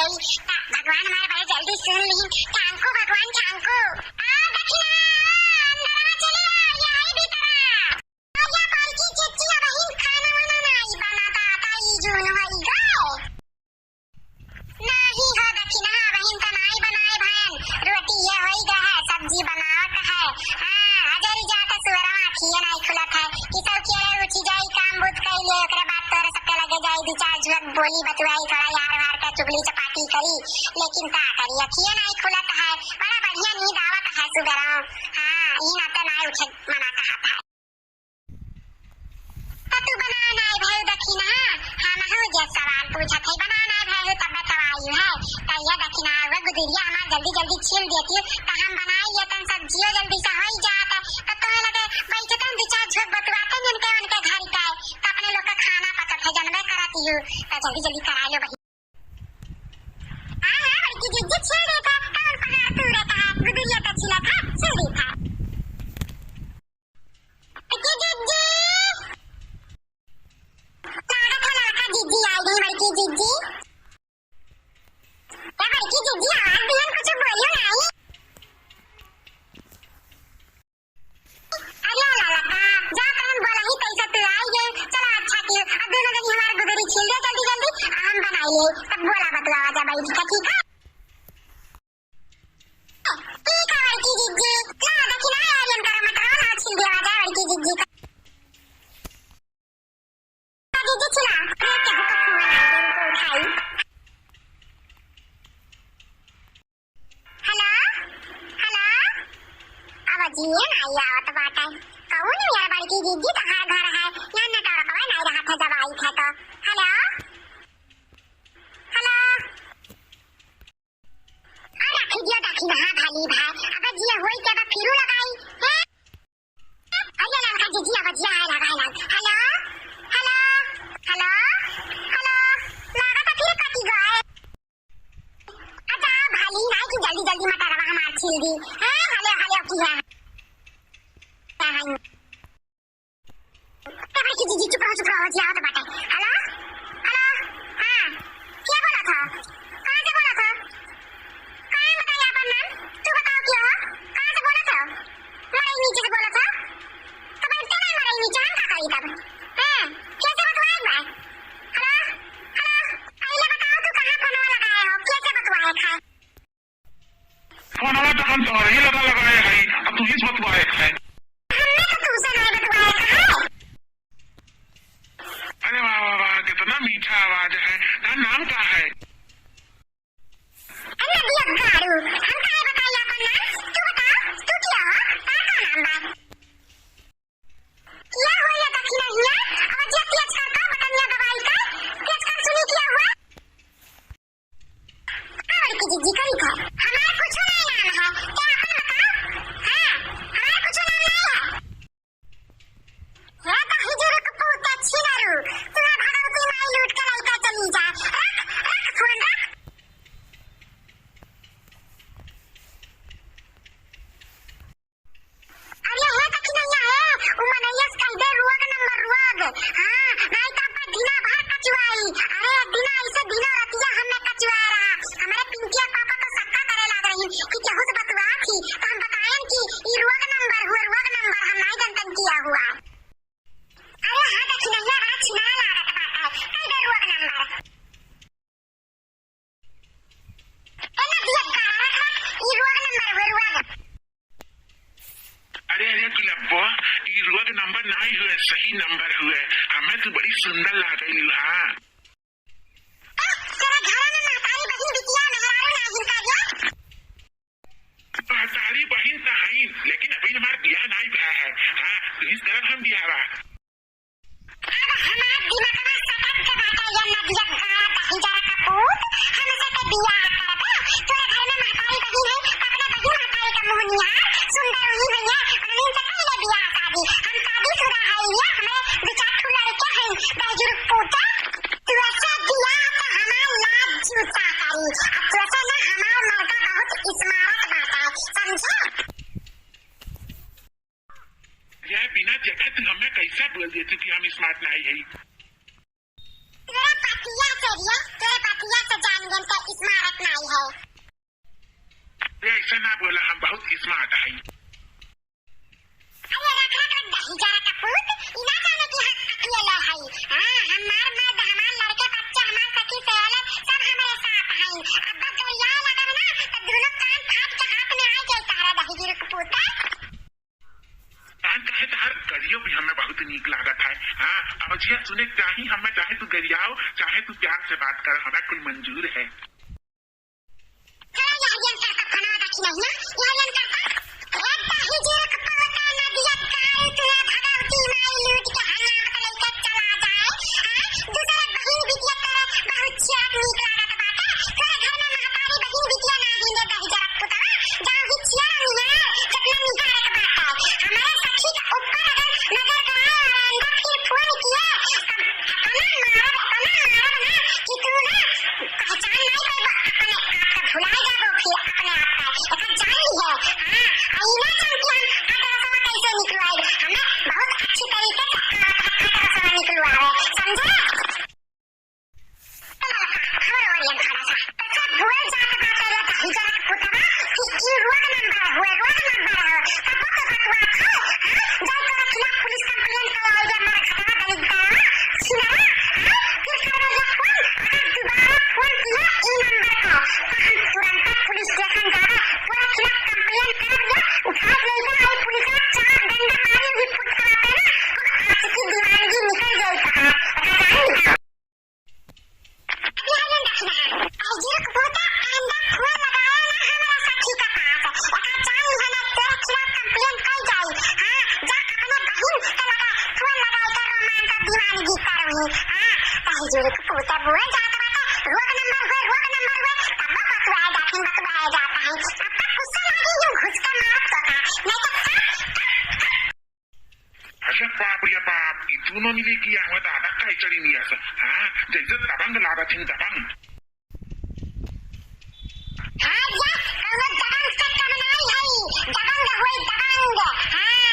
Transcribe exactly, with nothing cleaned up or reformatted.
ता भगवान हमार बड़े जल्दी सुन ली। Thank you भगवान, thank you। आ दखिना, अंदरवा चली आ, यही भीतरा। आ जा बड़की जिज्जी, अबहिन खाना वाना नाई बना, दादा ई जून होई गए। नाही हो दखिना, अबहिन त नाई बनाए भयन, रोटी ये होई गए है, सब्जी बनावत है। हाँ, हजरी जात सुअरवा, आँखिए नाई खुलत है, कि सब केरे उठी जाई, काम बूत कई ले, ओकरे बाद तोरे सबके लगे जाई, दू चार झुक बोली बतुआई, थोड़ा यार वार के चुगली चपाटी करी, लेकिन का करी, अखिए नाई खुलत है। बड़ा बढ़िया नींद आवत है सुबेरा। हाँ, ई नाते नाई उठे मना कहत है। त तू बना नाई भयू दखिना, हमहू जे सवाल पूछत है, बना नाई भयू तब तो आई है। त ये दखिना, वो गुदरिया हमार जल्दी जल्दी छील देती, त हम बनाई लेतन, सब्जियो जल्दी से होई जात है। त तोहे लगे बैठतन, दू चार झोंक बतुआते जिनके उनके घर का, त अपने लोग का खाना पचत है, जनबे करत यू। त जल्दी जल्दी कराई लो बहिन। हाँ, हाँ, बड़की जिज्जी छील देत है, कौन पहाड़ तूरत है, गुदरिया तो छिलत है, छील देत है। बड़की जिज्जी! लागत है लड़का जिज्जी आई गई, बड़की जिज्जी। ए बड़की जिज्जी, आवाज दिहन, कुछ बोलियो नाई। अरे ललका, जा तहन बोला ही कैसे तू आई गए। चला अच्छा कियो। अब दोनों जनी हमार गुदरी छील दे जल्दी जल्दी, आ हम बनाई ले। तब बोला बतलावा जा बैठ के, ठीक है? ठीक है बड़की जिज्जी। ला दखिना यार, इनका मटरवा ना छील दिया जा बड़की जिज्जी का। जिज्जी छिला, अरे केहू का फोन आ गइल, उठाई। हेलो, हेलो, आवाजिए नाई आवत बाटे। कौन यार बड़की जिज्जी, तोहार घर है, यहाँ नेटवर्कवा नाई रहत है, जब आई थे तो। हेलो, हेलो। आ रखी दियो दखिना, हाँ, भली भाई। अबे जिया होई के बा फिरू लगाई, हैं? अरे ललका जिज्जी, अब जिया आए लगा है लाग। हेलो, हेलो, हेलो, हेलो। लागत है फिर कटी गए। अच्छा, भली नाई कि जल्दी जल्दी मटरवा हमार छील दी। हैं, हेलो, हेलो की है? क्या है? ए बड़की जिज्जी, चुप रहो, चुप रहो, जिया आवत बाटे। हेलो, हेलो, हाँ, के बोलत हो? कहाँ से बोलत हो? कहाँ बताई आपन नाम? तू बताओ के हो? कहाँ से बोलत हो? मड़ई नीचे से बोलत हो? तो बैठते नहीं मड़ई नीचे, हम का करी तब? हैं? कैसे बतवाए बा? हेलो, हेलो, पहले बताओ तू कहाँ फोनवा लगाए हो? कैसे बतवाए खाए? फोनवा तो हम तोहरे ही लगा लगाए हई, अब तू ही बतवाए है। हमने तो तुमसे नहीं बतवाए है। अरे वाह, वाह, वाह, कितना मीठा आवाज है। तार नाम का है? अरे नदिया गाड़ू, हम काहे बताई आपन नाम? तू बता, तू के हो? तार का नाम बा? किया हो या दखिना हिया, और जे तेज कर का बटनिया दबाई का, तेज कर सुनी किया हुआ? हाँ, बड़की जिज्जी करी था। हमार कुछो नहीं नाम है, ते आपन बताओ। हाँ, हमार कुछो नाम नहीं है। हे दही जुरुक पूत छिनरू, तू भगवती माई लूट के लइका चली जा। रख, रख फोन रख। अरे हे दखिनैया हे, उ मनैया से कह दे रोग नंबर रोग। हाँ, नाहीं तो अब दिना भर कचुआई। अरे एक दिना ऐसे दिनो रतिया हमें कचुआ रहा। हमारे पिंकिया पापा तो शक्का करे लाग रही कि केहू से बतुआ थी, तो हम बताएन कि ई रोग नंबर हुआ, रोग नंबर हम नाहीं जनतन किया हुआ। अरे हाँ दखिनैया बड़ा छिनारा लागत बाटे, कह दे रोग नंबर। ए नदिया गाड़ा रख, ई रोग नंबर हुए, रोग। अरे, अरे, गुलब्बो, ई रोग नंबर नाई हुए, सही नंबर हुए। हमें तू बड़ी सुंदर लागेलू, हाँ। ए, तोरा घरा में महतारी बहिन बिटिया मेहरारू नाहीं का रे? महतारी बहिन त हईन, लेकिन अभी हमार बियाह नाई भा है। हाँ, तुहिस करब हम बियाहवा। अब हमार दिमगवा सटक के बाटे, ये नदिया गाड़ा दहिजरा का पूत, हमसे के बियाह करबे? तोरे घर में महतारी बहिन है, अपने बहिन महतारी का मुँह निहार, सुंदर हुई भैया, उन्हीं से कर ले बियाह शादी। हम शादीशुदा है ये, हमें दो चार ठो लड़के हैं, दहिजरू पूता, तू ऐसे बियाह तो हमार लाज जूता करी, अब तू ऐसे ना हमार मर्दा बहुत smart बाटे, समझे? यह बिना देखे तू हमें कैसे बोल देती कि हम smart नहीं है? तोरे पतिया से रे, तोरे पतिया से जान गन के smart बोला, हम बहुत smart हई। अरे रख, रख, रख, दहिजरा का पूत, ई ना जाने कि हम अकेले हई। हाँ, हमार मर्द, हमार लड़का, बच्चा, हमार सखी, सहेली, सब हमरे साथ हई। अब बस गरियाए लगब ना, तो दोनों कान फाट के हाथ में आ जाई तहरा दहिजरा का पूत। कान काहे तहार गरियो भी हमें बहुत नीक लागत है। हाँ, अब जिया सुने चाही हमें, चाहे तू गरियाओ, चाहे तू प्यार से बात कर, हमें कुल मंजूर है। चला यार, ये अंतर का फना देखी नहीं ना, ये अंतर का, ए दहिजरा का पूत, नदिया काल तुहे भगवती माई लूट के हनावत लइके चला जाए। हाँ, दूसरा बहिन बिटिया तोरे बहुत छियात नीक लागत बाटे। तोरे घर में महतारी बहिन बिटिया ना हिंदे दहिजरा का पूतवा, जाओ ही छिया निहार, कितना निहारे के बाटे। हमारे सखी का ऊपर अगर नजर गड़ाए और अंदर फिर फोन किए, तब अपना मारब, अपना मारब ना कि तू ना पहचान नहीं करबो, अपने आप के भुलाए जाबो, फिर अपने आप का। एकर जान ली है। हाँ, आ ई ना चमकी हम अदरसवा कैसे निकलवाए। हमें बहुत अच्छी तरीके से आवत है अदरसवा निकलवावे, समझे? ए लड़का, हमरे ओरियन खड़ा सा। तो सब भूल जात बाटे रे दहिजरा के पुतवा कि ई रोग नंबर हुए, रोग नंबर हो। तब तो बतुआ था, हाँ? जाई तोरा खिलाफ पुलिस complaint कराई रे, मर घटवा दलित दावा, छिनरा, हाँ? फिर करबे ये फोन, अगर दोबारा फोन किया ई नंबर पर, तो हम तुरंत पुलिस स्टेशन जाबे, तोरा खिलाफ complaint करब ये, उठा लेके आई पुलिस में चार डंडा मारी हुई पुतवा पे ना, तो आज की दीवानगी निकल जाई तहार, पता जाई। अभी आइए दखिना। ए जुर्क पूता, आइंदा फोन लगाए ना हमरा सखी के पास। एका जान लिहन तोरे खिलाफ complaint कई जाई। हाँ, जा अपने बहिन के लगा फोन लगाए के रोमांस और दीवानगी करवही। हाँ, ए जुर्क पूता बोल जात बाटे, रोग नंबर हुए, रोग नंबर हुए, तब बतुआए जात हैं, बतुआए जात हैं। अब तक गुस्सा लागी यूं घुस के मारत तो था, नहीं तो सब अरे बाप रे बाप, ई दूनो मिली कि यहाँ दादा काई चढ़ी मिया से। हाँ, जैसे दबंग लागत हिन, दबंग। हाँ, या, कौनो दबंग से कम नाई है, दबंग होई दबंग। हाँ,